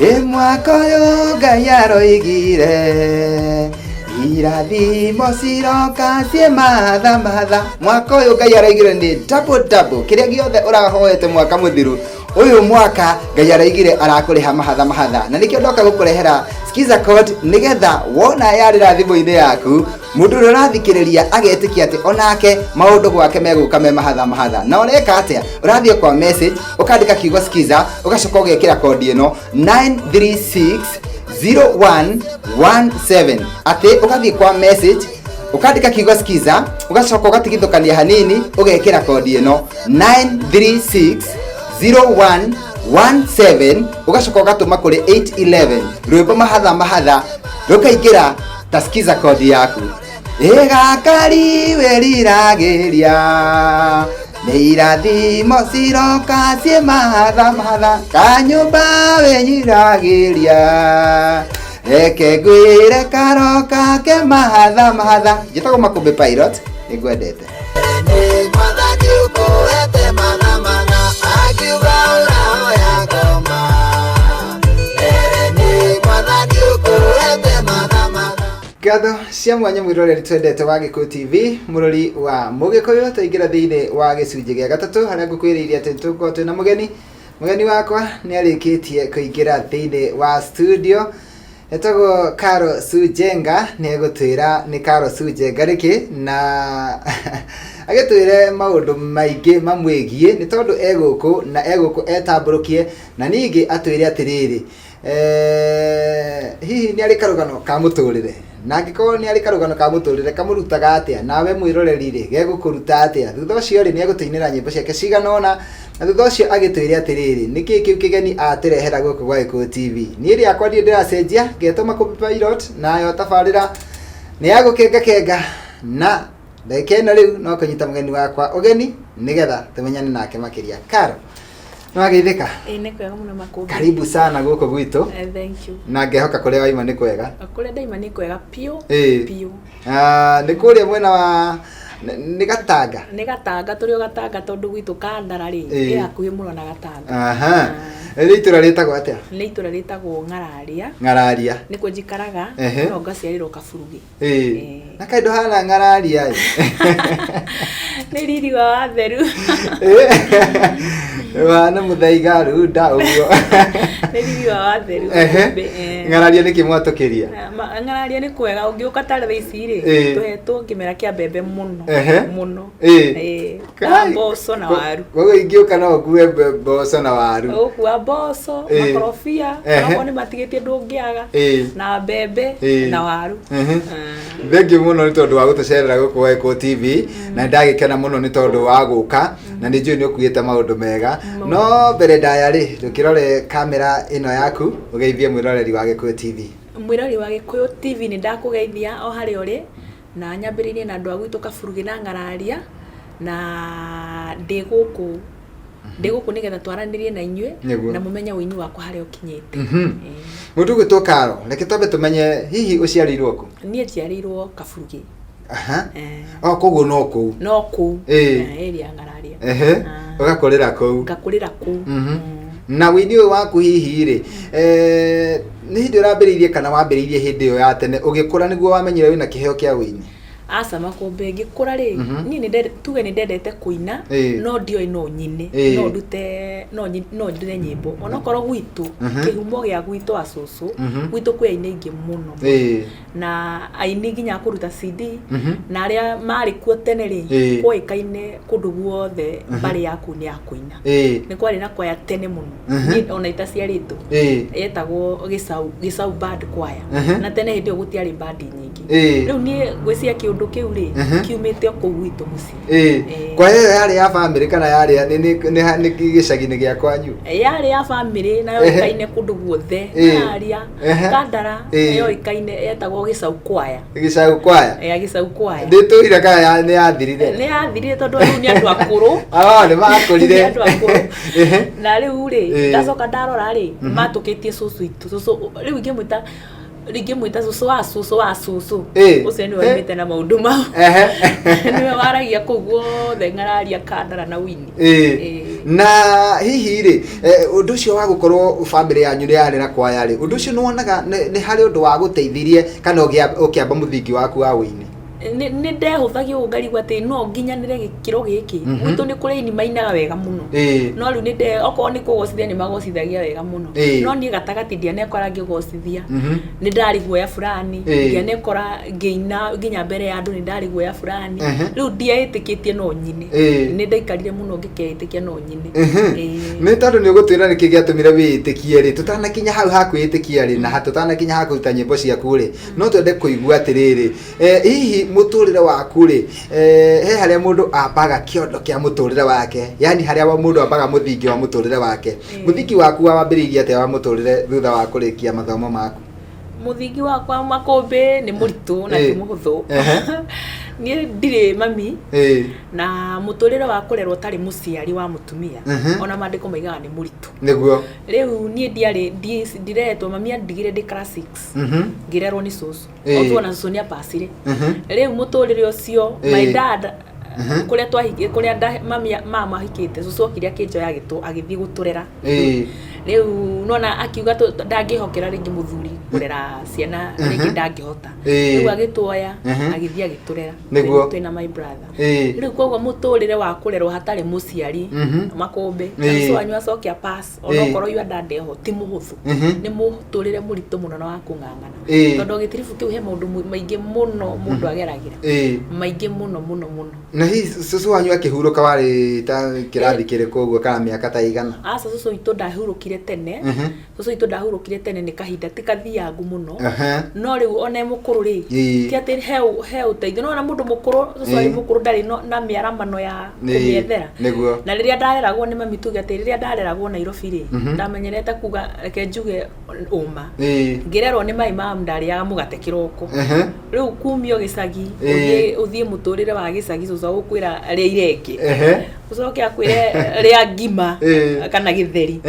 Ĩ mwaka ũyũ Ngai aroigire irathimo ciroka ciĩ matha matha. Mwaka ũyũ Ngai aroigire nĩ double double, kĩrĩa gĩothe ũrahoete mwaka mũthiru, ũyũ mwaka Ngai araigire arakũrĩha mahatha mahatha. Na nĩkĩo ndoka gũkũrehera Skiza code, nĩgetha wona yarĩra thimũ-inĩ yaku, mũndũ ũrĩa ũrathikĩrĩria agetĩkia atĩ onake maũndũ gwake megũka me mahatha mahatha. Na ũreka atĩa? Ũrathiĩ kwa message, ũkandĩka kiugo "skiza", ũgacoka ũgekĩra kodi ĩno 9360117, atĩ ũgathiĩ kwa message, ũkandĩka kiugo "skiza", ũgacoka ũgatigithũkania hanini, ũgekĩra kodi ĩno 9360117, ũgacoka ũgatũma kũrĩ 811. Rwĩmbo "Mahatha Mahatha" rũkaingĩra ta skiza kodi yaku. Ĩgakari wĩriragĩria nĩ irathimo ciroka ciĩ mahatha mahatha, kanyũmba wĩnyiragĩria, reke ngwĩre karoka ke mahatha mahatha. Njĩtagwo Makũmbĩ Pilot, nĩngwendete. Mwathani ũkũhete matha matha, akiuga ũrahoya ngoma. Mbere nĩ Mwathani ũkũhete matha matha. Ngatho cia mwanya, mwĩroreri twendete wa Gĩkũyũ TV, mũrori wa Mũgĩkũyũ. Twaingĩra thĩinĩ wa gĩcunjĩ gĩa gatatũ, harĩa ngũkwĩrĩire atĩ tũgũkorwo twĩna mũgeni. Mũgeni wakwa nĩ arĩkĩtie kũingĩra thĩinĩ wa studio, etagwo Caro Sujenga. Nĩ egũtwĩra nĩ Caro Sujenga rĩkĩ, na agĩtwĩre maũndũ maingĩ mamwĩgiĩ, nĩ tondũ egũkũ na egũkũ etambũrũkie, na ningĩ atwĩre atĩrĩrĩ, hihi nĩ arĩ karũgano ka mũtũrĩre, na angĩkorwo nĩ arĩ karũgano ka mũtũrĩre, kamũrutaga atĩa, nawe mwĩroreri rĩ, gegũkũruta atĩa? Thutha ũcio rĩ, nĩ egũtũinĩra nyĩmbo ciake cigana ũna, na thutha ũcio agĩtwĩre atĩrĩrĩ, nĩkĩĩ kĩu kĩgeni atũrehera gũkũ gwa Gĩkũyũ TV. Niĩ rĩakwa ndirĩ ndĩracenjia, ngetwo Makũmbĩ Pilot, nayo tabarĩra nĩ ya Gũkengakenga, na ndagĩka ĩno rĩu no kũnyita mũgeni wakwa ũgeni, nĩgetha tũmenyane nake makĩria. Karo, nĩwageithĩka? Ĩĩ, nĩ kwega mũno, Makũmbĩ. Karibu sana gũkũ gwitũ. Thank you. Na ngehoka kũrĩa waima nĩ kwega. Kũrĩa ndaima nĩ kwega biũ. Biũ. Ah, nĩ kũrĩa mwena wa nĩ Gatanga? Nĩ Gatanga, tũrĩ o Gatanga, tondũ gwitũ Kandara rĩ, ĩ hakuhĩ mũno na Gatanga. Aha, nĩ itũra rĩtagwo atĩa? Nĩ itũra rĩtagwo Ng'araria. Ng'araria. Nĩkuo njikaraga, no ngaciarĩrwo Kaburugi. Na kaĩ ndũhana ng'araria ĩ? Nĩ riri wa watheru. Wana mũthaiga runda ũguo. Nĩ riri wa watheru. Makũmbĩ. Ng'araria nĩkĩ mwatũkĩria? Ng'araria nĩ kwega. Ũngĩũka tarĩ thaa ici rĩ, tũhetwo kĩmera kĩa mbembe mũno mũno. Na mboco na waru. Koguo ingĩũka no ngue mboco na waru? Ũgũkua mboco, makorobia, onakorwo nĩ matigĩtie ndũngĩaga, na mbembe na waru. Thengiũ mũno nĩ tondũ wa gũtũcerera gũkũ gwa Gĩkũyũ TV, na nĩndagĩkena mũno nĩ tondũ wa gũka, na nĩ njũĩ nĩ ũkuĩte maũndũ mega. No mbere ndaya rĩ, ndũkĩrore kamera ĩno yaku, ũgeithie mwĩroreri wa Gĩkũyũ TV. Mwĩroreri wa Gĩkũyũ TV, nĩ ndakũgeithia o harĩa ũrĩ, na nyambĩrĩirie na andũ a gwitũ Kaburugi na Ng'araria, na ndĩ gũkũ nĩgetha twaranĩrie na inyuĩ na mũmenye ũini wakwa harĩa ũkinyĩte. Mũndũ ũgwĩtwo Karo, reke twambe tũmenye, hihi ũciarĩirwo kũ? Niĩ njiarĩirwo Kaburugi. O koguo no kũu? No kũu. Area ya Ng'araria. Ah. Ũgakũrĩra kũu? Ngakũrĩra kũu. Na wĩini ũyũ waku hihi rĩ, nĩ hĩndĩ ũrambĩrĩirie kana wambĩrĩirie hĩndĩ ĩyo ya tene ũgĩkũra nĩguo wamenyire wĩna kĩheo kĩa wĩini? Aca, Makũmbĩ, ngĩkũra rĩ, niĩ tuge nĩ ndendete kũina, no ndioĩ no nyine, no ndute, no ndune nyĩmbo, onokorwo gwitũ, kĩhumo gĩa gwitũ a cũcũ, gwitũ kwĩ aini aingĩ mũno na aini nginya a kũruta CD, na arĩa marĩ kuo tene rĩ, kwoĩkaine kũndũ guothe mbarĩ yaku nĩ ya kũina. Nĩ kwarĩ na kwaya tene mũno, niĩ ona itaciarĩtwo, yetagwo Gĩcau Band Choir. Na tene hĩndĩ ĩyo gũtiarĩ bandi nyingĩ. Rĩu niĩ ngwĩciria kĩũndũ kĩu rĩ, kiumĩte o kũu gwitũ mũciĩ. Kwaya ĩyo yarĩ ya bamĩrĩ kana yarĩ nĩ gĩcagi-inĩ gĩa kwanyu? Yarĩ ya bamĩrĩ na yoĩkaine kũndũ guothe. Ng'araria, Kandara, yoĩkaine, yetagwo Gĩcau Choir. Gĩcau Choir. Ya Gĩcau Choir. Ndĩtũire kana nĩ yathirire? Nĩ yathirire, tondũ rĩu nĩ andũ akũrũ. Ah, nĩ makũrire. Nĩ andũ akũrũ. Na rĩu rĩ, ndacoka ndarora rĩ, matũkĩtie cũcũ itũ, cũcũ rĩu ingĩmwĩta cũcũ wa cũcũ wa cũcũ, ũcio nĩwe waumĩte na maũndũ mau, nĩwe waragia kũu guothe Ng'araria, Kandara na wini. Na hihi rĩ, ũndũ ũcio wa gũkorwo bamĩrĩ yanyu nĩ yarĩ na kwaya rĩ, ũndũ ũcio nĩ wonaga nĩ harĩ ũndũ wa gũteithirie kana ũkĩamba mũthingi waku wa ũini? Nĩ ndehũthagia ũguo ngarigwo atĩ no nginyanĩre gĩkĩro gĩkĩ. Gwitũ nĩ kũrĩ aini mainaga wega mũno. No rĩu nĩ nde okorwo nĩ kũgocithia nĩ magocithagia wega mũno. No niĩ gatagatĩ ndianekora ngĩgocithia. Nĩ ndarĩ guoya fulani, ndianekora ngĩina nginya mbere ya andũ nĩ ndarĩ guoya fulani. Rĩu ndiaĩtĩkĩtie no nyine. Nĩ ndaikarire mũno ngĩkeĩtĩkia no nyine. Nĩ tondũ nĩ ũgũtwĩra nĩkĩ gĩatũmire wĩĩtĩkie rĩ, tũtanakinya hau ha kwĩĩtĩkia rĩ, na tũtanakinya ha kũruta nyĩmbo ciaku rĩ, no twende kũigua atĩrĩrĩ, hihi mũtũrĩre waku rĩ, he harĩa mũndũ ambaga kĩondo kĩa mũtũrĩre wake, yani harĩa mũndũ ambaga mũthingi wa mũtũrĩre wake. Mũthingi waku wambĩrĩirie atĩa wa mũtũrĩre thutha wa kũrĩkia mathomo maku? Mũthingi wakwa makũmbĩ nĩ mũritũ na ti mũhũthũ. Niĩ ndirĩ mami na mũtũrĩre wa kũrerwo ũtarĩ mũciari wa mũtumia, ona maandĩko maigaga nĩ mũritũ. Rĩu niĩ ndiarĩ ndireretwo, mami andigire ndĩ class 6. Ngĩrerwo nĩ cũcũ. Although ona cũcũ nĩ apacire. Rĩu mũtũrĩre ũcio my dad kũrĩa twahikire, kũrĩa mami mama ahikĩte, cũcũ okire akĩnjoya agĩthiĩ gũtũrera. Rĩu nona akiuga ndangĩhokera rĩngĩ mũthuri kũrera ciana rĩngĩ ndangĩhota. Rĩu agĩtuoya agĩthiĩ agĩtũrera. Twĩna my brother. Rĩu koguo mũtũrĩre wa kũrerwo hatarĩ mũciari makũmbĩ, na cũcũ wanyu acoke a pass onokorwo your dad eho ti mũhũthũ. Nĩ mũtũrĩre mũritũ mũno na wa kũng'ang'ana. Tondũ gĩtiribu kĩu he maũndũ maingĩ mũno mũndũ ageragĩra. Maingĩ mũno mũno mũno. Na hihi cũcũ wanyu akĩhurũka warĩ ta kĩrathi kĩrĩkũ ũguo kana mĩaka ta ĩigana? Aca, cũcũ witũ ndahurũkire tene. Cũcũ witũ ndahurũkire tene nĩ kahinda ti kathiangu mũno. No rĩu ona e mũkũrũ rĩ, ti atĩ he ũteithio. Nĩwona mũndũ mũkũrũ, cũcũ arĩ mũkũrũ ndarĩ na mĩaramano ya kũmĩethera. Na rĩrĩa ndareragwo nĩ mami, tuge atĩ rĩrĩa ndareragwo Nairobi rĩ, ndamenyerete kuga reke njuge ũma. Ngĩrerwo nĩ my mom ndarĩaga mũgate kĩroko. Rĩu kumio gĩcagi, ũthiĩ mũtũrĩre wa gĩcagi, cũcũ agũkwĩra rĩa irenge. Ũcoke akwĩre rĩa ngima kana gĩtheri.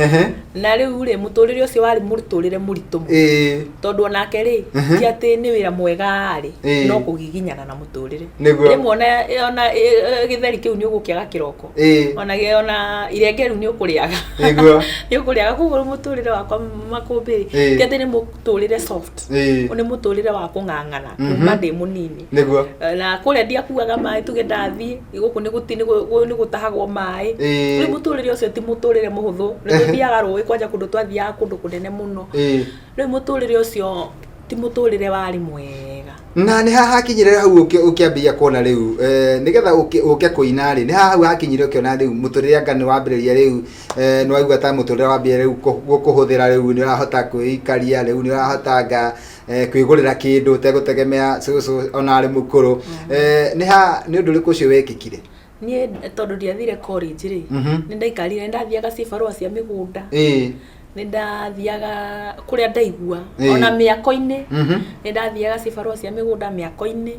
Na rĩu rĩ, mũtũrĩre ũcio warĩ mũtũrĩre mũritũ mũno. Tondũ onake rĩ, ti atĩ nĩ wĩra mwega rĩ, no kũgiginyana na mũtũrĩre. Rĩmwe ona gĩtheri kĩu nĩ ũgũkĩaga kĩroko. Ona ona irenge rĩu nĩ ũkũrĩaga. Nĩ ũkũrĩaga. Koguo mũtũrĩre wakwa makũmbĩ rĩ, ti atĩ nĩ mũtũrĩre soft. Nĩ mũtũrĩre wa kũng'ang'ana kuma ndĩ mũnini. Na kũrĩa ndiakuaga maĩ, tuge ndathiĩ gũkũ nĩ gũtahagwo maĩ. Rĩu mũtũrĩre ũcio ti mũtũrĩre mũhũthũ. Nĩ tũthiaga rũĩ kwanja kũndũ twathiaga kũndũ kũnene mũno. Rĩu mũtũrĩre ũcio ti mũtũrĩre warĩ mwega. Na nĩ ha hakinyire hau ũkĩambia kuona rĩu, nĩgetha ũke kũina rĩ, nĩ ha hau hakinyire ũkĩona rĩu mũtũrĩre anga nĩ wambĩrĩria rĩu, nĩ waigua ta mũtũrĩre wambia rĩu gũkũhũthĩra, rĩu nĩ ũrahota kwĩikaria, rĩu nĩ ũrahota anga kwĩgũrĩra kĩndũ ũtegũtegemea cũcũ ona arĩ mũkũrũ. Nĩ ha nĩ ũndũ ũrĩkũ ũcio wekĩkire? Niĩ tondũ ndiathire college rĩ, nĩ ndaikarire, nĩ ndathiaga cibarũa cia mĩgũnda. Nĩ ndathiaga kũrĩa ndaigua ona mĩako-inĩ. Nĩ ndathiaga cibarũa cia mĩgũnda mĩako-inĩ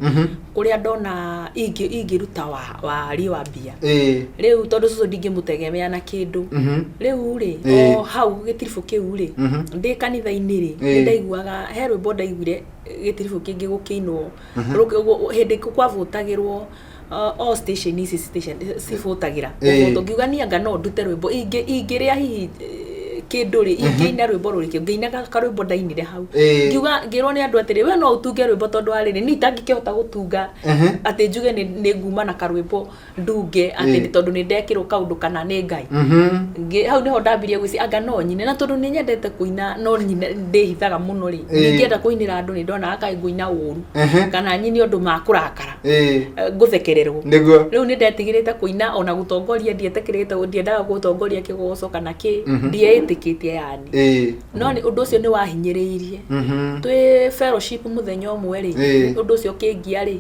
kũrĩa ndona ingĩruta wariĩ wa mbia. Rĩu tondũ cũcũ ndingĩmũtegemea na kĩndũ. Rĩu rĩ, o hau gĩtiribũ kĩu rĩ, ndĩ kanitha-inĩ rĩ, nĩ ndaiguaga he rwĩmbo ndaiguire gĩtiribũ kĩngĩ gũkĩinwo hĩndĩ kwavũtagĩrwo o station ici station cibũtagĩra. Ũguo ngiuga niĩ anga no ndute rwĩmbo ingĩrĩa hihi kĩndũ rĩ, ingĩina rwĩmbo rũrĩkĩ, ngĩina karwĩmbo ndainire hau. Ngiuga ngĩrwo nĩ andũ atĩrĩ, we no ũtunge rwĩmbo tondũ wa rĩrĩ, niĩ itangĩkĩhota gũtunga atĩ njuge nĩ nguma na karwĩmbo ndunge atĩ nĩ tondũ nĩ ndekĩrwo kaũndũ kana nĩ Ngai. Hau nĩho ndambirie gwĩciria anga no nyine, na tondũ nĩ nyendete kũina no nyine ndĩhithaga mũno rĩ, ningĩenda kũinĩra andũ nĩ ndonaga kaĩ ngũina ũru kana nyine ũndũ makũrakara, ngũthekererwo. Rĩu nĩ ndetigĩrĩte kũina ona gũtongoria, ndietĩkĩrĩte, ndiendaga gũtongoria kĩgoco kana kĩ, ndieĩtĩkĩtie yani. No nĩ ũndũ ũcio nĩ wahinyĩrĩirie. Twĩ fellowship mũthenya ũmwe rĩ, ũndũ ũcio ũkĩngia rĩ,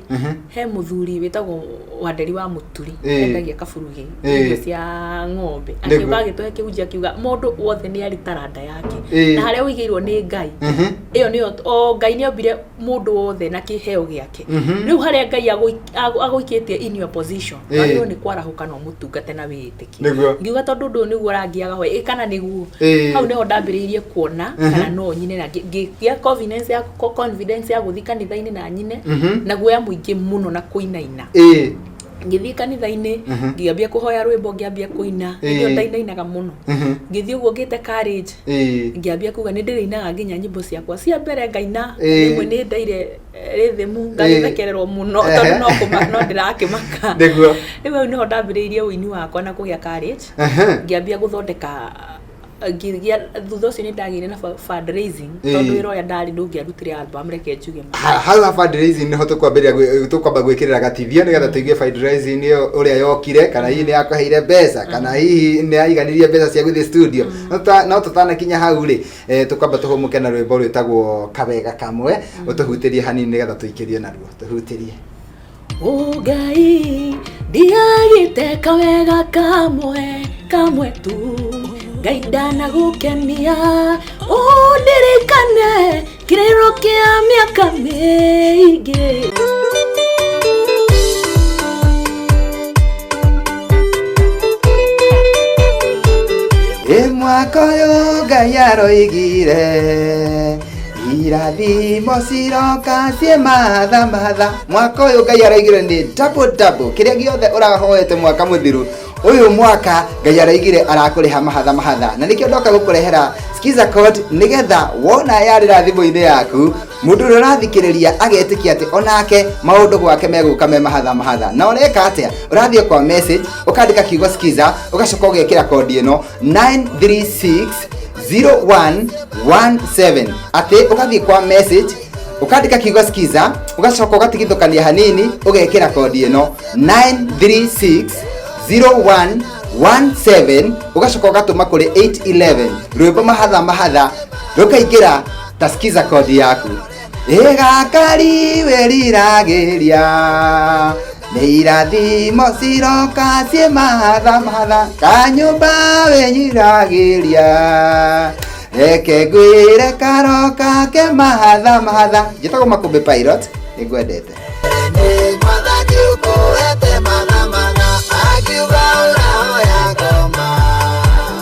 he mũthuri wĩtagwo Wanderi wa Mũturi, endagia kaburugi irio cia ng'ombe, akiuga agĩtũhe kĩhunjio akiuga mũndũ wothe nĩ arĩ taranda yake na harĩa ũigĩirwo nĩ Ngai ĩyo nĩyo o Ngai nĩ ombire mũndũ wothe na kĩheo gĩake. Rĩu harĩa Ngai agũikĩtie in your position, wagĩrĩirwo nĩ kwarahũka na ũmũtungate na wĩĩtĩkie. Ngiuga tondũ ũndũ ũyũ nĩguo ũrangiaga ho, ĩ kana nĩguo. Hau nĩho ndambĩrĩirie kuona kana no nyine na ngĩgĩa confidence ya gũthiĩ kanitha-inĩ na nyine na guoya mũingĩ mũno na kũinaina. Ngĩthiĩ kanitha-inĩ, ngĩambia kũhoya rwĩmbo, ngĩambia kũina. Hĩndĩ ĩyo ndainainaga mũno. Ngĩthiĩ ũguo ngĩte courage, ngĩambia kuga nĩ ndĩrĩinaga nginya nyĩmbo ciakwa cia mbere ngaina. Rĩmwe nĩ ndaire rhythm, ngagĩthekererwo mũno tondũ no no ndĩrakĩmaka. Rĩu hau nĩho ndambĩrĩirie ũini wakwa na kũgĩa courage. Ngĩambia gũthondeka, ngĩgĩa, thutha ũcio nĩ ndagĩire na fundraising, tondũ wĩra ũrĩa ndarĩ ndũngĩarutire album, reke njuge ma. Hau ha fundraising nĩho tũkwambĩrĩria tũkwamba gwĩkĩrĩra gatithio nĩgetha tũigue fundraising ĩyo ũrĩa yokire, kana hihi nĩ yakũheire mbeca, kana hihi nĩ yaiganirie mbeca cia gũthiĩ studio. No tũtanakinya hau rĩ, tũkwamba tũhũmũke na rwĩmbo rwĩtagwo Kawega Kamwe. Ũtũhutĩrie hanini nĩgetha tũikĩrie naruo, tũhutĩrie. O Ngai, ndiagĩte kawega kamwe kamwe tu, Ngai ndanagũkenia, ũndirikane kĩrĩro kĩa mĩaka mĩingĩ. Ĩ mwaka ũyũ Ngai aroigire irathimo ciroka ciĩ matha matha. Mwaka ũyũ Ngai aroigire nĩ double double, kĩrĩa gĩothe ũrahoete mwaka mũthiru, ũyũ mwaka Ngai aroigire arakũrĩha mahatha mahatha. Na nĩkĩo ndoka gũkũrehera Skiza code, nĩgetha wona yarĩra thimũ-inĩ yaku, mũndũ ũrĩa ũrathikĩrĩria agetĩkia atĩ onake maũndũ gwake megũka me mahatha mahatha. Na ũreka atĩa? Ũrathiĩ kwa message, ũkandĩka kiugo Skiza, ũgacoka ũgekĩra kodi ĩno 936 0117, atĩ ũgathiĩ kwa message, ũkandĩka kiugo Skiza, ũgacoka ũgatigithũkania hanini, ũgekĩra kodi ĩno 936 0117, ũgacoka ũgatũma kũrĩ 811, rwĩmbo mahatha mahatha rũkaingĩra ta Skiza kodi yaku. Ĩgakari wĩriragĩria nĩ irathimo ciroka ciĩ mahatha mahatha, kanyũmba wĩnyiragĩria reke ngwĩre karoka ke mahatha mahatha. Njĩtagwo Makũmbĩ Pilot, nĩ ngwendete. Mwathani ũkũhete mana mana, akiuga ũrahoya ngoma.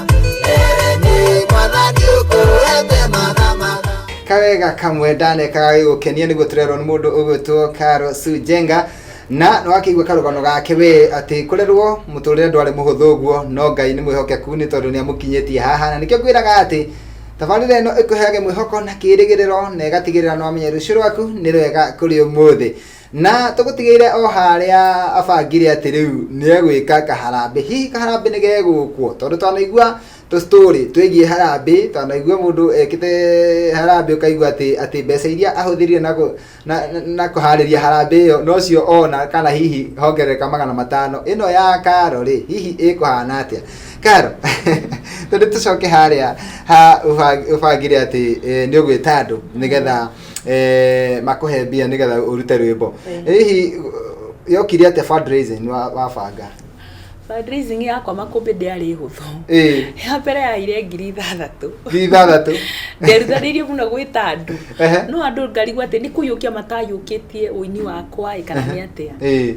Mbere nĩ Mwathani ũkũhete mana mana. Kawega kamwe ndanekaga gĩgũkenia nĩguo tũrerwo nĩ mũndũ ũgwĩtwo Caro Sujenga, na nĩwakĩigua karũgano gake we atĩ kũrerwo mũtũrĩre ndwarĩ mũhũthũ ũguo, no Ngai nĩ mwĩhokeku nĩ tondũ nĩ amũkinyĩtie haha. Na nĩkĩo ngwĩraga atĩ tabarĩra ĩno ĩkũheage mwĩhoko na kĩrĩgĩrĩro, na ĩgatigĩrĩra nĩ wamenya rũciũ rwaku nĩ rwega kũrĩ ũmũthĩ. Na tũgũtigĩire o harĩa abangire atĩ rĩu nĩ egwĩka kaharambĩ. Hihi kaharambĩ nĩ gegũkwo? Tondũ twanaigua tũ story twĩgiĩ harambĩ, twanaigua mũndũ ekĩte harambĩ, ũkaigua atĩ mbeca iria ahũthĩrire na kũharĩria harambĩ ĩyo nocio ona kana hihi hongerereka 500. Ĩno ya Caro rĩ, hihi ĩkũhana atĩa? Caro, tondũ tũcoke harĩa ha ũbangire atĩ nĩ ũgwĩta andũ nĩgetha makũhe mbia nĩgetha ũrute rwĩmbo, hihi yokire atĩa fundraising wabanga? Fundraising yakwa Makũmbĩ ndĩarĩ hũthũ. Ya mbere yaire 6,000. 6,000. Nderutanĩirie mũno gwĩta andũ, no andũ ngarigwo atĩ nĩ kũiyũkia matayũkĩtie ũini wakwa ĩ, kana nĩ atĩa.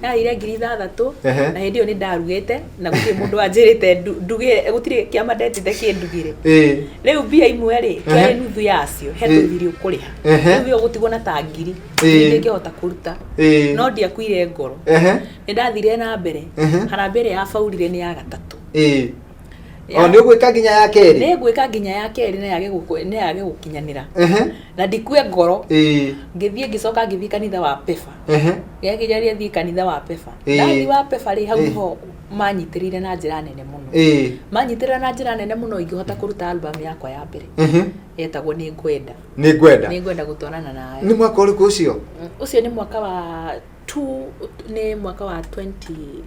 Yaire 6,000. Na hĩndĩ ĩyo nĩ ndarugĩte na gũtirĩ mũndũ wanjĩrĩte ndugĩre, gũtirĩ kĩama ndetĩte kĩndugĩre. Rĩu mbia imwe rĩ, kĩarĩ nuthu yacio he tũthirĩ ũkũrĩha. Rĩu ĩyo gũtigwo na ta ngiri ndingĩhota kũruta. No ndiakuire ngoro, nĩ ndathire na mbere. Harambĩ ĩrĩa yabaurire nĩ ya gatatũ. O nĩ ũgwĩka nginya ya kerĩ? Nĩ ngwĩka nginya ya kerĩ na yage gũkinyanĩra na ndikue ngoro. Ngĩthiĩ, ngĩcoka ngĩthiĩ kanitha wa Pefa. Gĩakinya rĩa thiĩ kanitha wa Pefa, ndathiĩ wa Pefa rĩ, hau nĩho manyitĩrĩire na njĩra nene mũno. Manyitĩrĩra na njĩra nene mũno, ingĩhota kũruta album yakwa ya mbere yetagwo Nĩ Ngwenda. Nĩ Ngwenda. Nĩ Ngwenda Gũtwarana Nawe. Nĩ mwaka ũrĩkũ ũcio? Ũcio nĩ mwaka wa two, nĩ mwaka wa 2014.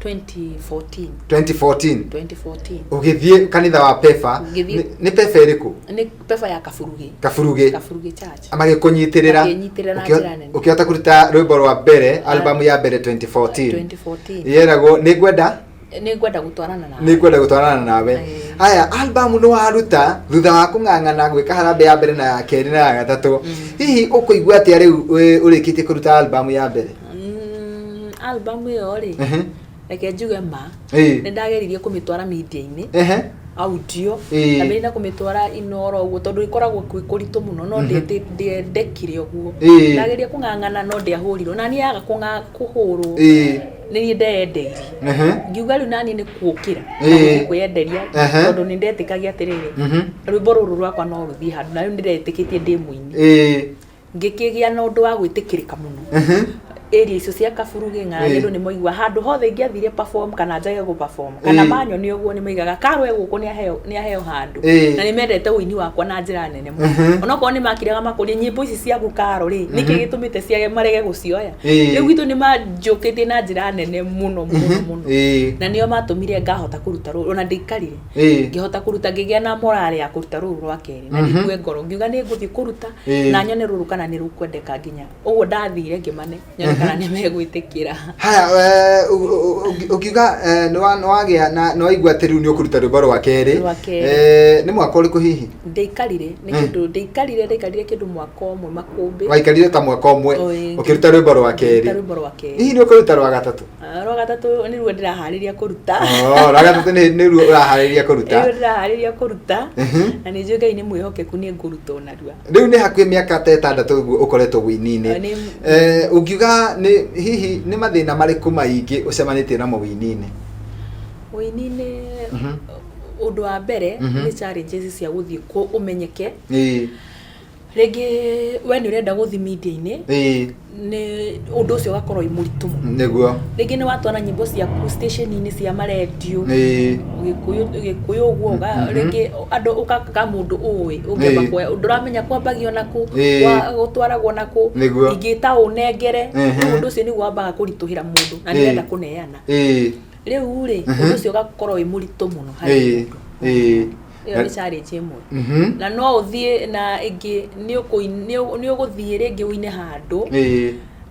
2014. 2014. Ũgĩthiĩ kanitha wa Pefa? Ngĩthiĩ. Nĩ Pefa ĩrĩkũ? Nĩ Pefa ya Kaburugi. Kaburugi. Kaburugi Church. Magĩkũnyitĩrĩra. Makĩnyitĩrĩra na njĩra nene. Ũkĩhota kũruta rwĩmbo rwa mbere, album ya mbere 2014. 2014. Yeragwo Nĩ Ngwenda. Nĩ Ngwenda Gũtwarana Nawe. Nĩ Ngwenda Gũtwarana Nawe. Haya, album nĩ waruta thutha wa kũng'ang'ana gwĩka harambĩ ya mbere na ya kerĩ na ya gatatũ. Hihi ũkũigua atĩa rĩu ũrĩkĩtie kũruta album ya mbere? Album ĩyo rĩ, reke njuge ma, nĩ ndageririe kũmĩtwara media-inĩ, audio, ndambĩrĩria na kũmĩtwara Inoro ũguo, tondũ ĩkoragwo kwĩ kũritũ mũno, no ndiendekire ũguo. Ndageria kũng'ang'ana no ndiahũrirwo na niĩ yaga kũhũrwo. Nĩ niĩ ndeyendeirie. Ngiuga rĩu naniĩ nĩ kũũkĩra na gũthiĩ kwĩyenderia, tondũ nĩ ndetĩkagia atĩrĩrĩ, rwĩmbo rũrũ rwakwa no rũthiĩ handũ, na rĩu nĩ ndetĩkĩtie ndĩ mũini. Ngĩkĩgĩa na ũndũ wa gwĩtĩkĩrĩka mũno area icio cia Kaburu, Gĩng'ang'i, andũ nĩ maigua handũ hothe ingĩathire perform kana njage gũ perform kana manyone ũguo nĩ maigaga Carol e gũkũ, nĩ aheo handũ, na nĩ mendete ũini wakwa na njĩra nene mũno, onokorwo nĩ makiraga makũria nyĩmbo ici ciaku Carol rĩ, nĩkĩ gĩtũmĩte ciage marege gũcioya. Rĩu gwitũ nĩ manjũkĩtie na njĩra nene mũno mũno mũno, na nĩo matũmire ngahota kũruta rũrũ, ona ndaikarire ngĩhota kũruta, ngĩgĩa na morale ya kũruta rũrũ rwa kerĩ, na ndikue ngoro, ngiuga nĩ ngũthiĩ kũruta na nyone rũrũ kana nĩ rũkwendeka. Nginya ũguo ndathire ngĩmane nyone kana nĩ megwĩtĩkĩra. Haya, ũngiuga nĩ wagĩa na nĩ waigua atĩ rĩu nĩ ũkũruta rwĩmbo rwa kerĩ? Rwa kerĩ. Nĩ mwaka ũrĩkũ hihi? Ndaikarire nĩ kĩndũ ndaikarire kĩndũ mwaka ũmwe, makũmbĩ. Waikarire ta mwaka ũmwe? Ĩĩ. Ũkĩruta rwĩmbo rwa Ngĩruta kerĩ. Rwĩmbo rwa kerĩ. Hihi nĩ ũkũruta rwa gatatũ? Ah, rwa gatatũ nĩruo ndĩraharĩria kũruta. Oh, rwa gatatũ nĩruo ũraharĩria kũruta? Nĩruo ndĩraharĩria kũruta, na nĩ njũĩ Ngai nĩ mwĩhokeku, nĩ ngũruta onarua. Rĩu nĩ hakuhĩ mĩaka ta 6 ũguo ũkoretwo wĩini-inĩ. Ah, Ũngiuga nĩ hihi nĩ mathĩna marĩkũ maingĩ ũcemanĩtie namo wĩini-inĩ? Ũini-inĩ, ũndũ wa mbere nĩ challenges cia gũthiĩ kũ ũmenyeke. Rĩngĩ we nĩ ũrenda gũthiĩ media-inĩ, nĩ ũndũ ũcio ũgakorwo wĩ mũritũ mũno. Rĩngĩ nĩ watwara nyĩmbo ciaku station-inĩ cia marendio, Gĩkũyũ ũguo, rĩngĩ andũ ũkaka mũndũ ũĩ ũngĩamba kuoya, ndũramenya kwambagio nakũ, gũtwaragwo nakũ, ingĩta ũnengere. Rĩu ũndũ ũcio nĩguo wambaga kũritũhĩra mũndũ na nĩũrenda kũneana. Rĩu rĩ, ũndũ ũcio ũgakorwo wĩ mũritũ mũno harĩ mũndũ. Ĩyo nĩ challenge ĩmwe. Na no ũthiĩ na ĩngĩ, nĩ ũgũthiĩ rĩngĩ ũine handũ,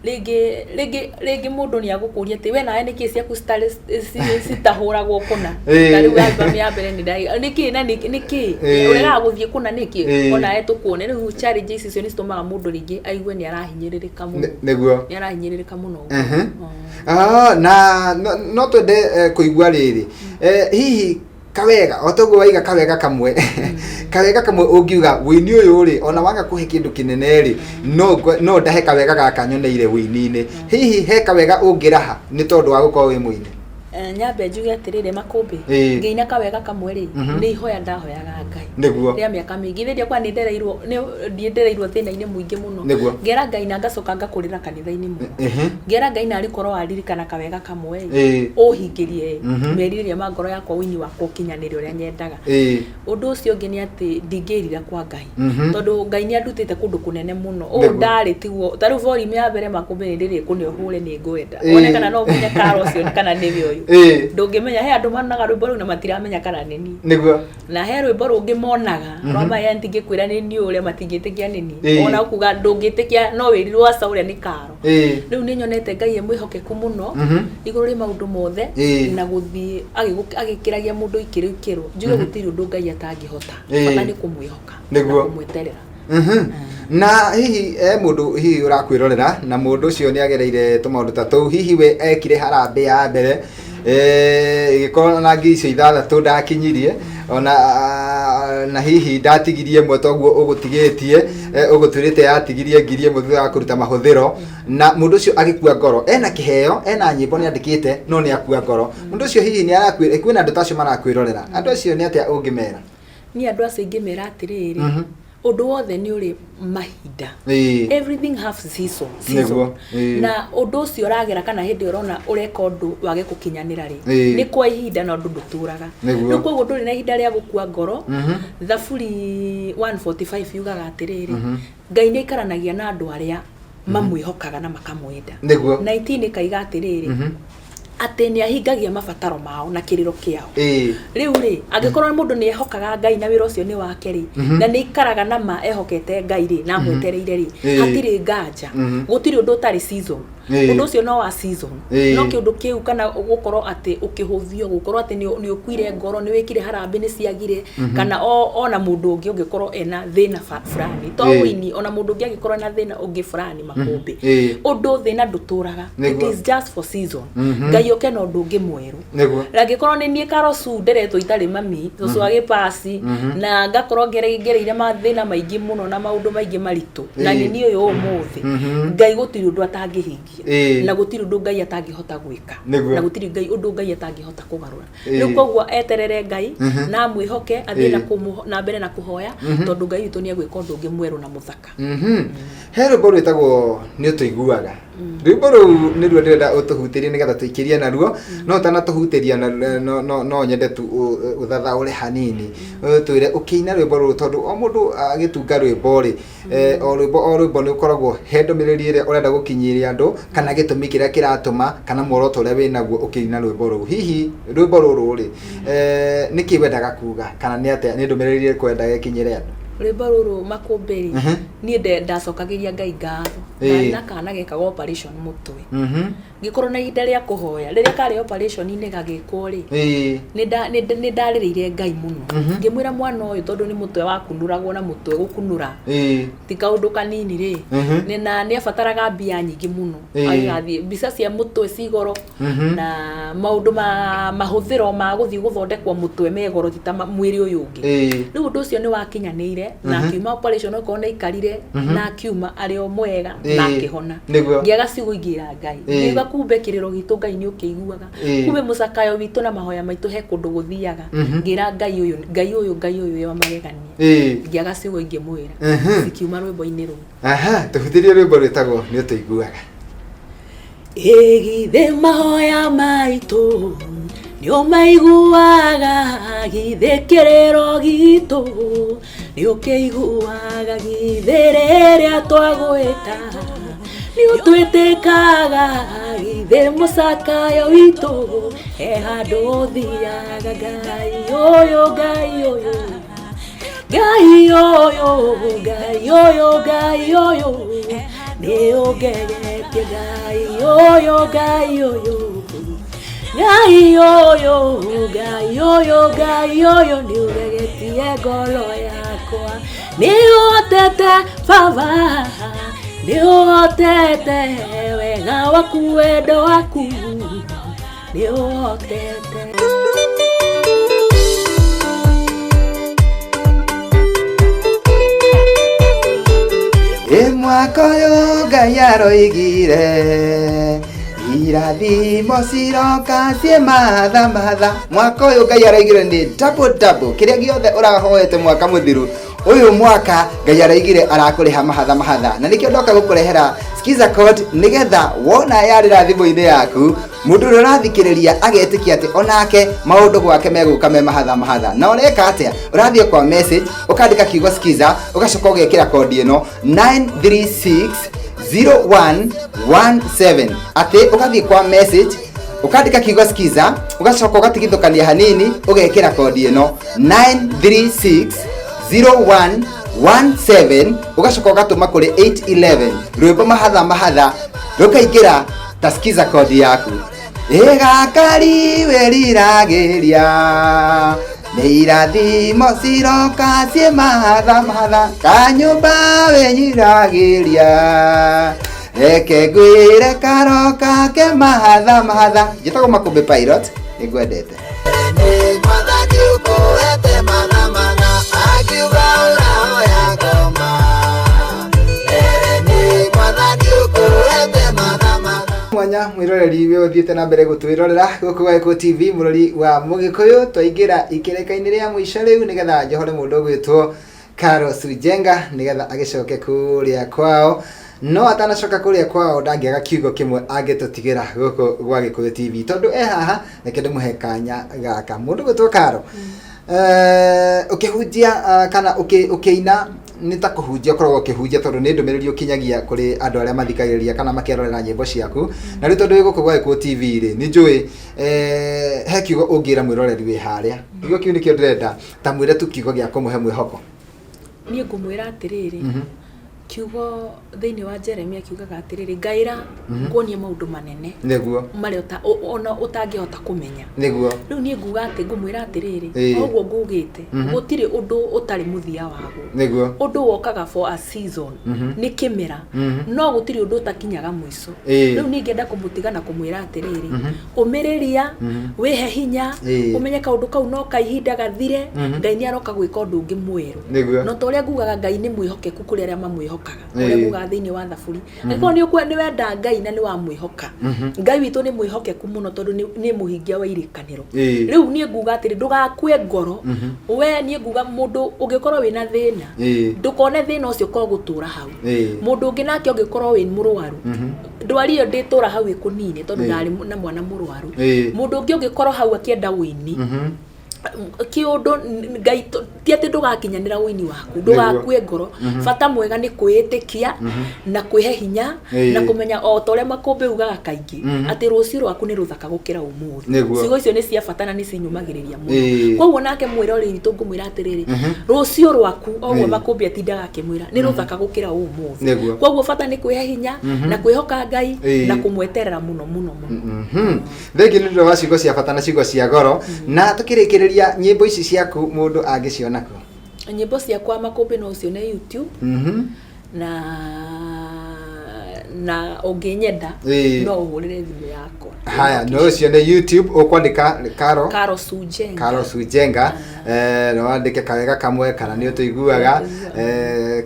rĩngĩ mũndũ nĩ agũkũria atĩ we nawe nĩkĩ ciaku citarĩ citahũragwo kũna. Ta rĩu album ya mbere nĩ nĩkĩ na nĩkĩ ũregaga gũthiĩ kũna nĩkĩ, onawe tũkuone. Rĩu challenges icio nĩ citũmaga mũndũ rĩngĩ aigue nĩ arahinyĩrĩrĩka mũno. Nĩ arahinyĩrĩrĩka mũno. Ah, na no twende kũigua rĩrĩ, hihi kawega o toguo waiga kawega kamwe ũngiuga wĩini ũyũ rĩ, ona waga kũhe kĩndũ kĩnene rĩ, no ndahe kawega gaka nyoneire wĩini-inĩ. Hihi he kawega ũngĩraha nĩ tondũ wa gũkorwo wĩ mũini? Nyambe njuge atĩrĩrĩ, makũmbĩ, ngĩina kawega kamwe rĩ, nĩ ihoya ndahoyaga Ngai rĩa mĩaka mĩingĩ. Ithe ndiakwa nĩ ndereirwo, nĩ ndereirwo thĩna-inĩ mũingĩ mũno. Ngera Ngai na ngacoka ngakũrĩra kanitha-inĩ mũno. Ngera Ngai narĩ korwo waririkana kawega kamwe ĩ, ũhingĩrie merirĩria ma ngoro yakwa, ũini wakwa ũkinyanĩre ũrĩa nyendaga. Ũndũ ũcio ũngĩ nĩ atĩ ndingĩrira kwa Ngai, tondũ Ngai nĩ andutĩte kũndũ kũnene mũno. Ũũ ndarĩ tiguo ta rĩu volume ya mbere, makũmbĩ, nĩ ndĩrĩ kũne ũhũre, nĩ ngwenda one kana no ũmenye karo ũcio kana nĩwe ũyũ. Ndũngĩmenya. He andũ monaga rwĩmbo rũu na matiramenya kana nĩ niĩ. Na he rwĩmbo rũngĩ monaga rwa maya ndingĩkwĩra nĩ niĩ ũrĩa matingĩtĩkia nĩ niĩ. Ona ũkuga ndũngĩtĩkia, no wĩrirwo aca ũrĩa nĩ karo. Rĩu nĩ nyonete Ngai e mwĩhokeku mũno igũrũ rĩ maũndũ mothe, na gũthiĩ agĩkĩragia mũndũ ikĩro ikĩro. Njuge gũtirĩ ũndũ Ngai atangĩhota, bata nĩ kũmwĩhoka na kũmweterera. Na hihi e mũndũ hihi ũrakwĩrorera na mũndũ ũcio nĩ agereire tũmaũndũ ta tũu, hihi we ekire harambĩ ya mbere, ĩgĩkorwo na 6,000 ndakinyirie ona, na hihi ndatigirie ĩmwe toguo ũgũtigĩtie, ũgũtwĩrĩte yatigirie 1,000 thutha wa kũruta mahũthĩro, na mũndũ ũcio agĩkua ngoro, ena kĩheo, ena nyĩmbo nĩ andĩkĩte, no nĩ akua ngoro, mũndũ ũcio hihi nĩ arakwĩ kwĩna andũ ta acio marakwĩrorera, andũ acio nĩ atĩa ũngĩmera? Niĩ andũ acio ingĩmera atĩrĩrĩ, ũndũ wothe nĩ ũrĩ mahinda. Everything have season. Na ũndũ ũcio ũragera kana hĩndĩ ũrona ũreka ũndũ wage gũkinyanĩra rĩ, nĩ kwa ihinda, na ũndũ ndũtũraga. Rĩu koguo ndũrĩ na ihinda rĩa gũkua ngoro. Thaburi 145 yugaga atĩrĩrĩ, Ngai nĩ aikaranagia na andũ arĩa mamwĩhokaga na makamwenda. 19 ĩkaiga atĩrĩrĩ, atĩ nĩ ahingagia mabataro mao na kĩrĩro kĩao. Rĩu rĩ, angĩkorwo mũndũ nĩ ehokaga Ngai na wĩra ũcio nĩ wake rĩ, na nĩ aikaraga na ma ehokete Ngai rĩ, na amwetereire rĩ, hatirĩ nganja. Gũtirĩ ũndũ ũtarĩ season. Ũndũ ũcio no wa season. No kĩũndũ kĩu kana gũkorwo atĩ ũkĩhũthio, gũkorwo atĩ nĩ ũkuire ngoro, nĩ wĩkire harambĩ nĩ ciagire, kana ona mũndũ ũngĩ ũngĩkorwo ena thĩna fulani to ũini, ona mũndũ ũngĩ angĩkorwo ena thĩna ũngĩ fulani, makũmbĩ, ũndũ thĩna ndũtũraga. It is just for season. Ngai oke na ũndũ ũngĩ mwerũ. Na angĩkorwo nĩ niĩ Karosu nderetwo itarĩ mami, cũcũ agĩpasi, na ngakorwo ngereire mathĩna maingĩ mũno na maũndũ maingĩ maritũ, na nĩ niĩ ũyũ ũmũthĩ, Ngai gũtirĩ ũndũ atangĩhingia. Gwĩtĩkia na gũtirĩ ũndũ Ngai atangĩhota gwĩka, na gũtirĩ Ngai ũndũ Ngai atangĩhota kũgarũra. Rĩu koguo eterere Ngai na amwĩhoke, athiĩ na mbere na kũhoya, tondũ Ngai witũ nĩ egwĩka ũndũ ũngĩ mwerũ na mũthaka. He rwĩmbo rwĩtagwo Nĩ Ũtũiguaga. Rwĩmbo rũu nĩruo ndĩrenda ũtũhutĩrie nĩgetha tũikĩrie naruo, no ũtanatũhutĩria no, no, no nyende tu ũthathaũre hanini, ũtwĩre ũkĩina rwĩmbo rũrũ, tondũ o mũndũ agĩtunga rwĩmbo rĩ, o rwĩmbo o rwĩmbo nĩ ũkoragwo he ndũmĩrĩri ĩrĩa ũrenda gũkinyĩria andũ, kana gĩtũmi kĩrĩa kĩratũma, kana muoroto ũrĩa wĩnaguo ũkĩina rwĩmbo rũu. Hihi rwĩmbo rũrũ rĩ, nĩkĩ wendaga kuga, kana nĩ atĩa, nĩ ndũmĩrĩri ĩrĩkũ wendaga ĩkinyĩre andũ? Rwĩmbo rũrũ Makũmbĩ rĩ, niĩ ndacokagĩria Ngai ngatho. Ndarĩ na kana gekaga operation mũtwe. Ngĩkorwo na ihinda rĩa kũhoya, rĩrĩa karĩ operation-inĩ gagĩkwo rĩ, nĩ ndarĩrĩire Ngai mũno. Ngĩmwĩra mwana ũyũ tondũ nĩ mũtwe wakunũragwo na mũtwe gũkunũra ti kaũndũ kanini rĩ, na nĩ abataraga mbia nyingĩ mũno. Agĩgathiĩ mbica cia mũtwe ci goro, na maũndũ ma mahũthĩro ma gũthiĩ gũthondekwo mũtwe me goro ti ta mwĩrĩ ũyũ ũngĩ. Rĩu ũndũ ũcio nĩ wakinyanĩire na akiuma operation, okorwo nĩ aikarire na akiuma arĩ o mwega na akĩhona. Ngĩaga ciugo ingĩra Ngai. Ngĩigua kumbe kĩrĩro gitũ Ngai nĩ ũkĩiguaga. Kumbe mũcakayo witũ na mahoya maitũ he kũndũ gũthiaga. Ngĩra Ngai ũyũ, Ngai ũyũ, Ngai ũyũ wa magegania. Ngĩaga ciugo ingĩmwĩra. Cikiuma rwĩmbo-inĩ rũu. Aha, tũhutĩrie rwĩmbo rwĩtagwo Nĩ Ũtũiguaga. Ĩ githĩ mahoya maitũ nĩ ũmaiguaga, githĩ kĩrĩro gitũ nĩ ũkĩiguaga, githĩ rĩrĩa twagwĩta nĩ ũtwĩtĩkaga, githĩ mũcakayo witũ he handũ ũthiaga. Ngai ũyũ, Ngai ũyũ, Ngai ũyũ, Ngai ũyũ, Ngai ũyũ nĩ ũngegetie. Ngai ũyũ, Ngai ũyũ, Ngai ũyũ, Ngai ũyũ, Ngai ũyũ nĩ ũgegetie ngoro yakwa. Nĩ ũhotete Baba, nĩ ũhotete, wega waku, wendo waku nĩ ũhotete. Ĩ mwaka ũyũ Ngai aroigire irathimo ciroka ciĩ matha matha. Mwaka ũyũ Ngai aroigire nĩ double double, kĩrĩa gĩothe ũrahoete mwaka mũthiru, ũyũ mwaka Ngai aroigire arakũrĩha mahatha mahatha, na nĩkĩo ndoka gũkũrehera Skiza code, nĩgetha wona yarĩra thimũ-inĩ yaku, mũndũ ũrĩa ũrathikĩrĩria agetĩkia atĩ onake maũndũ gwake megũka me mahatha mahatha. Na ũreka atĩa? Ũrathiĩ kwa message, ũkandĩka kiugo Skiza, ũgacoka ũgekĩra kodi ĩno 9360117, atĩ ũgathiĩ kwa message, ũkandĩka kiugo Skiza, ũgacoka ũgatigithũkania hanini, ũgekĩra kodi ĩno 9360117, ũgacoka ũgatũma kũrĩ 811, rwĩmbo mahatha mahatha rũkaingĩra ta Skiza kodi yaku. Ĩgakari wĩriragĩria nĩ irathimo ciroka ciĩ mahatha mahatha, kanyũmba wĩnyiragĩria reke ngwĩre karoka ke mahatha mahatha. Njĩtagwo Makũmbĩ Pilot, nĩngwendete. Mwathani ũkũhete mana mana, akiuga ũrahoya ngoma. Mbere nĩ Mwathani ũkũhete mana mana. Mwanya mwĩroreri we ũthiĩte na mbere gũtwĩrorera gũkũ gwa Gĩkũyũ TV, mũrori wa Mũgĩkũyũ, twaingĩra ikereka-inĩ rĩa mũico rĩu nĩgetha njohore mũndũ ũgwĩtwo Carlos Njenga nĩgetha agĩcoke kũrĩa kwao. No atanacoka kũrĩa kwao ndangĩaga kiugo kĩmwe angĩtũtigĩra gũkũ gwa Gĩkũyũ TV, tondũ e haha, reke ndĩmũhe kanya gaka. Mũndũ gwĩtwo Caro, ũkĩhunjia kana ũkĩina nĩ ta kũhunjia ũkoragwo ũkĩhunjia, tondũ nĩ ndũmĩrĩri ũkinyagia kũrĩ andũ arĩa mathikagĩrĩria kana makerorera nyĩmbo ciaku. Na rĩu tondũ wĩ gũkũ gwa Gĩkũyũ TV rĩ, nĩ njũĩ he kiugo ũngĩra mwĩroreri wĩ harĩa. Kiugo kĩu nĩkĩo ndĩrenda, ta mwĩre tu kiugo gĩa kũmũhe mwĩhoko. Niĩ ngũmwĩra atĩrĩrĩ, kiugo thĩinĩ wa Jeremia kiugaga atĩrĩrĩ, ngaĩra nguonie maũndũ manene marĩa ona ũtangĩhota kũmenya. Rĩu niĩ nguga atĩ ngũmwĩra atĩrĩrĩ, o ũguo ngugĩte, gũtirĩ ũndũ ũtarĩ mũthia waguo. Ũndũ wokaga for a season, nĩ kĩmera, no gũtirĩ ũndũ ũtakinyaga mũico. Rĩu niĩ ngĩenda kũmũtiga na kũmwĩra atĩrĩrĩ, ũmĩrĩria, wĩhe hinya, ũmenye kaũndũ kau no kaihinda gathire. Ngai nĩ aroka gwĩka ũndũ ũngĩ mwerũ. No ta ũrĩa ngugaga, Ngai nĩ mwĩhokeku kũrĩ arĩa mamwĩhokete. amwĩhokaga ũrĩa ngugaga thĩinĩ wa thaburi angĩkorwo nĩ ũkwe nĩ wenda Ngai na nĩ wamwĩhoka Ngai witũ nĩ mwĩhokeku mũno tondũ nĩ mũhingia wa irĩkanĩro rĩu niĩ nguga atĩrĩ ndũgakue ngoro we niĩ nguga mũndũ ũngĩkorwo wĩna thĩna ndũkone thĩna ũcio ko gũtũra hau mũndũ ũngĩ nake ũngĩkorwo wĩ mũrwaru ndwari ĩyo ndĩtũra hau ĩkũnine tondũ ndarĩ na mwana mũrwaru mũndũ ũngĩ ũngĩkorwo hau akĩenda ũini kĩũndũ ngai ti atĩ ndũgakinyanĩra ũini waku ndũgakue ngoro bata mwega nĩ kwĩĩtĩkia na kwĩhe hinya na kũmenya o ta ũrĩa makũmbĩ ugaga kaingĩ atĩ rũciũ rwaku nĩ rũthaka gũkĩra ũmũthĩ. Ciugo icio nĩ cia bata na nĩ cinyũmagĩrĩria mũno. Koguo nake mwĩroreri witũ ngũmwĩra atĩrĩrĩ, rũciũ rwaku o ũguo makũmbĩ atindaga akĩmwĩra nĩ rũthaka gũkĩra ũmũthĩ. Koguo bata nĩ kwĩhe hinya na kwĩhoka Ngai na kũmweterera mũno mũno mũno. Thengiũ nĩ ũndũ wa ciugo cia bata na ciugo cia goro. Na tũkĩrĩkĩrĩria nyĩmbo ici ciaku mũndũ angĩciona kũ? Nyĩmbo ciakwa makũmbĩ no ũcione YouTube. Na na ũngĩnyenda no ũhũrĩre thimũ yakwa. Haya, no ũcione YouTube ũkwandĩka Caro Caro Sujenga. Caro Sujenga. No wandĩke kawega kamwe kana nĩ ũtũiguaga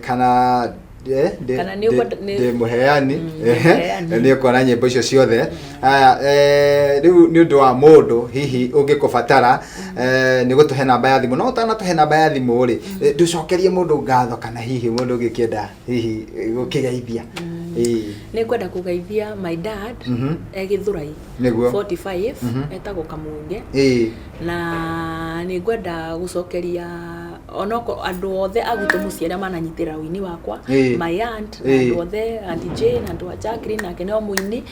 kana Kana nĩ ndĩ mũheani nĩ ũkuona nyĩmbo icio ciothe. Haya, rĩu nĩ ũndũ wa mũndũ hihi ũngĩkũbatara nĩ gũtũhe namba ya thimũ, no ũtanatũhe namba ya thimũ rĩ, ndũcokerie mũndũ ngatho kana hihi mũndũ ũngĩkĩenda hihi gũkĩgeithia. Nĩ ngwenda kũgeithia my dad e Gĩthũrai 45 etagwo Kamũnge. Na nĩ ngwenda gũcokeria onokorwo andũ othe a gwitũ mũciĩ arĩa mananyitĩrĩra ũini wakwa, my aunt na andũ othe, Aunty Jane, andũ a Jacqueline nake nĩ o mũini,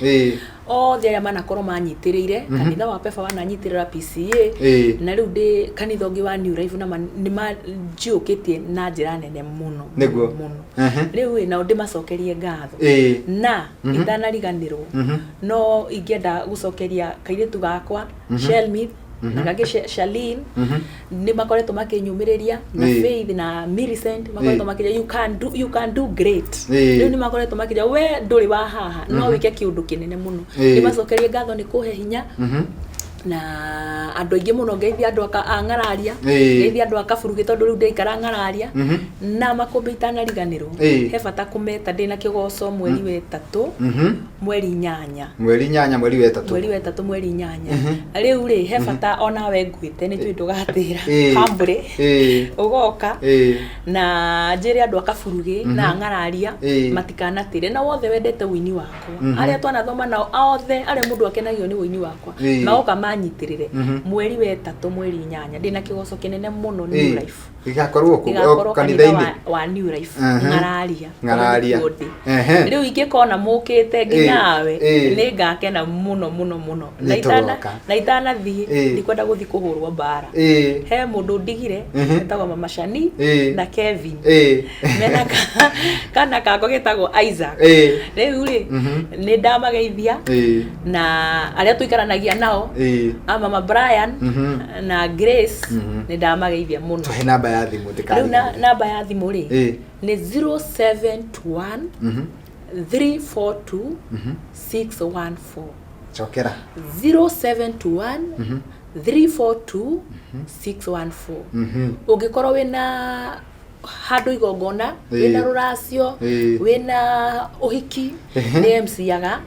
othe arĩa manakorwo manyitĩrĩire, kanitha wa Pefa wananyitĩrĩra PCA, na rĩu ndĩ kanitha ũngĩ wa New Life na nĩ manjiyũkĩtie na njĩra nene mũno mũno. Rĩu ĩ nao ndĩmacokerie ngatho. Na itanariganĩrwo no ingĩenda gũcokeria kairĩtu gakwa Shelmith na kangĩ Charlene, nĩ makoretwo makĩnyũmĩrĩria na Faith na Millicent makoretwo makĩnjĩra you can do great. Rĩu nĩ makoretwo makĩnjĩra we ndũrĩ wa haha no wĩke kĩũndũ kĩnene mũno. Ndĩmacokerie ngatho nĩ kũhe hinya na andũ aingĩ mũno, ngeithia andũ a Ng'araria, ngeithia andũ a Kaburugi tondũ rĩu ndĩraikara Ng'araria na makũmbĩ itanariganĩrwo. He bata kũmeta ndĩna kĩgoco mweri wa ĩtatũ mweri 8. Mweri 8 mweri wa ĩtatũ. Mweri wa ĩtatũ mweri 8. Rĩu rĩ he bata onawe ngwĩte nĩ njũĩ ndũgatĩra humbly ũgoka na njĩre andũ a Kaburugĩ na Ng'araria matikanatĩre na wothe wendete ũini wakwa arĩa twanathoma nao othe arĩa mũndũ akenagio nĩ ũini wakwa magoka manyitĩrĩre mweri wa ĩtatũ mweri 8 ndĩna kĩgoco kĩnene mũno New Life. Gĩgakorwo kũ? Gĩgakorwo kanitha Kanitha-inĩ? wa New Life Ng'araria. Ng'araria. Nĩkuo ndĩ. Rĩu ingĩkona mũkĩte nginya we nĩ ngakena mũno mũno mũno. Nĩ tũgoka. Na itanathiĩ ndikwenda gũthiĩ kũhũrwo mbara. He mũndũ ndigire etagwo Mama Shani na Kevin. Mena kana kakwa getagwo Isaac. Rĩu rĩ nĩ ndamageithia na arĩa tũikaranagia nao a Mama Brian na Grace nĩ ndamageithia mũno. Tũhe namba ya thimũ. Rĩu namba ya thimũ rĩ nĩ 071 342 614. Cokera. 071 342 614. Ũngĩkorwo wĩna handũ igongona, wĩna rũracio, wĩna ũhiki, nĩ MC-aga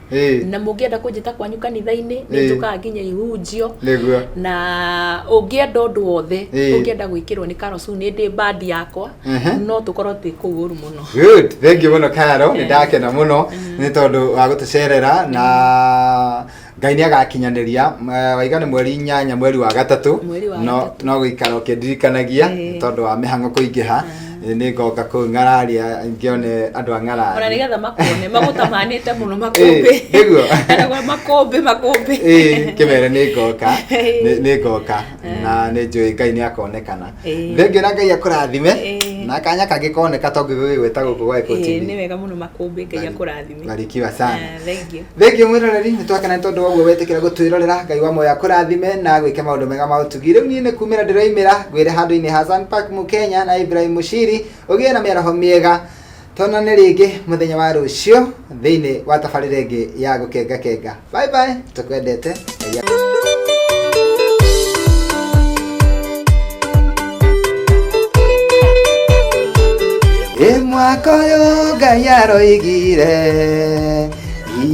na mũngĩenda kũnjĩta kwanyu kanitha-inĩ nĩ njũkaga nginya ihunjio. Na ũngĩenda ũndũ wothe ũngĩenda gwĩkĩrwo nĩ Carol Sue, nĩ ndĩ band yakwa, no tũkorwo twĩ kũu ũru mũno. Good, thank you mũno Carol, nĩ ndakena mũno nĩ tondũ wa gũtũcerera na Ngai nĩ agakinyanĩria. Waiga nĩ mweri 8 mweri wa gatatũ, Mweri wa gatatũ. no gũikara ũkĩndirikanagia nĩ tondũ wa mĩhang'o kũingĩha. Nĩ ngoka kũu Ng'araria ngĩone andũ a Ng'araria. Ona nĩgetha makuone magũtamanĩte mũno makũmbĩ. Nĩguo. Makũmbĩ makũmbĩ. Kĩmere nĩ ngoka, nĩ ngoka na nĩ njũĩ Ngai nĩ akonekana. Thengiũ na Ngai akũrathime na kanya kangĩ koneka to ngĩgwĩta gũkũ gwa Eco TV. Nĩ wega mũno makũmbĩ, Ngai akũrathime. Barikiwa sana. Thank you. Thengiũ mwĩroreri, nĩ twakena nĩ tondũ wa ũguo wetĩkĩra gũtwĩrorera. Ngai wa muoyo akũrathime na gwĩke maũndũ mega ma ũtugi. Rĩu niĩ nĩ kumĩra ndĩroimĩra ngwĩre handũ-inĩ ha Zan Park Mũkenya na Ibrahim Mushiri, ũgĩe na mĩaraho mĩega, tuonane rĩngĩ mũthenya wa rũciũ thĩinĩ wa tabarĩra ĩngĩ ya gũkenga kenga. Bye bye, tũkwendete. Ngai. Ĩ Mwaka ũyũ Ngai aroigire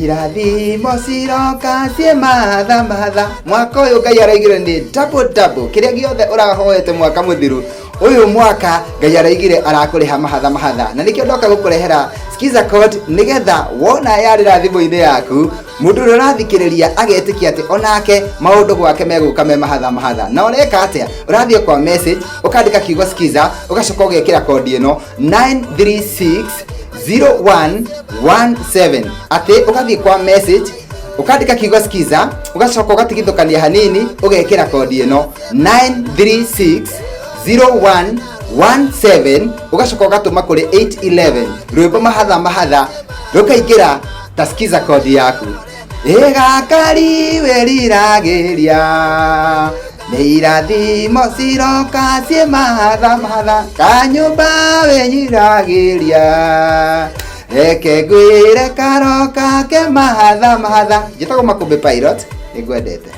irathimo ciroka ciĩ mahatha mahatha. Mwaka ũyũ Ngai aroigire nĩ double double, kĩrĩa gĩothe ũrahoete mwaka mũthiru, ũyũ mwaka Ngai aroigire arakũrĩha mahatha mahatha. Na nĩkĩo ndoka gũkũrehera Skiza code, nĩgetha wona yarĩra thimũ-inĩ yaku, mũndũ ũrĩa ũrathikĩrĩria agetĩkia atĩ onake maũndũ gwake megũka me mahatha mahatha. Na ũreka atĩa? Ũrathiĩ kwa message, ũkandĩka kiugo skiza, ũgacoka ũgekĩra kodi ĩno 936 0117. Atĩ ũgathiĩ kwa message, ũkandĩka kiugo skiza, ũgacoka ũgatigithũkania hanini, ũgekĩra kodi ĩno 936 0117, ũgacoka ũgatũma kũrĩ 811. Rwĩmbo mahatha mahatha rũkaingĩra ta skiza kodi yaku. Ĩgakari wĩriragĩria nĩ irathimo ciroka ciĩ mahatha mahatha, kanyũmba wĩnyiragĩria, reke ngwĩre karoka ke mahatha mahatha. Njĩtagwo Makũmbĩ Pilot, nĩngwendete.